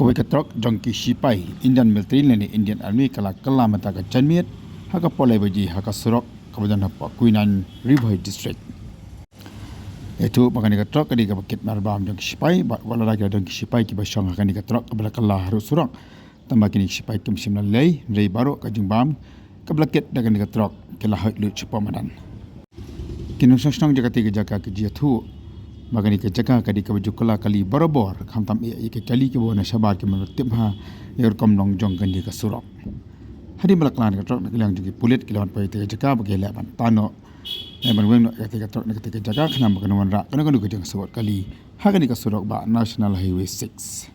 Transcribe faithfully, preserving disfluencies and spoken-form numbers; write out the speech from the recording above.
Kawei ka trok jong ki shipai Indian Military lane Indian Army ka la kylla mynta ka janmiet ha ka por lai baje ha ka surok kaba don hapoh Kuinan, Ri Bhoi District. Ïathuh ba kane ka trok ka dei kaba kit marbam jong ki shipai bad wat lada ki la don ki shipai kiba shong ha kane ka trok kaba la kylla harud surok, tangba kine ki shipai kim shym la lei, hynrei baroh ka jingbam kaba la kit da kane ka trok ki la hoit lut shapoh madan. Ki nongshong shnong jong katei ka jaka ki ju ïathuh ba kane ka jaka ka dei kaba ju kylla kali barabor, khamtam eh ïa ki kali kiba wan na shabar ki bym tip bha ïa ka rukom long jong kane ka surok. Hadien ba la kylla kane ka trok, na ka liang jong ki pulit ki la wan poi ïa katei ka jaka ba ki leh ban tan noh, leh ban weng noh ïa katei ka trok na katei ka jaka, khnang ba kan wanrah kano kano ka jingsngewbha kali ha kane ka surok ba National Highway six.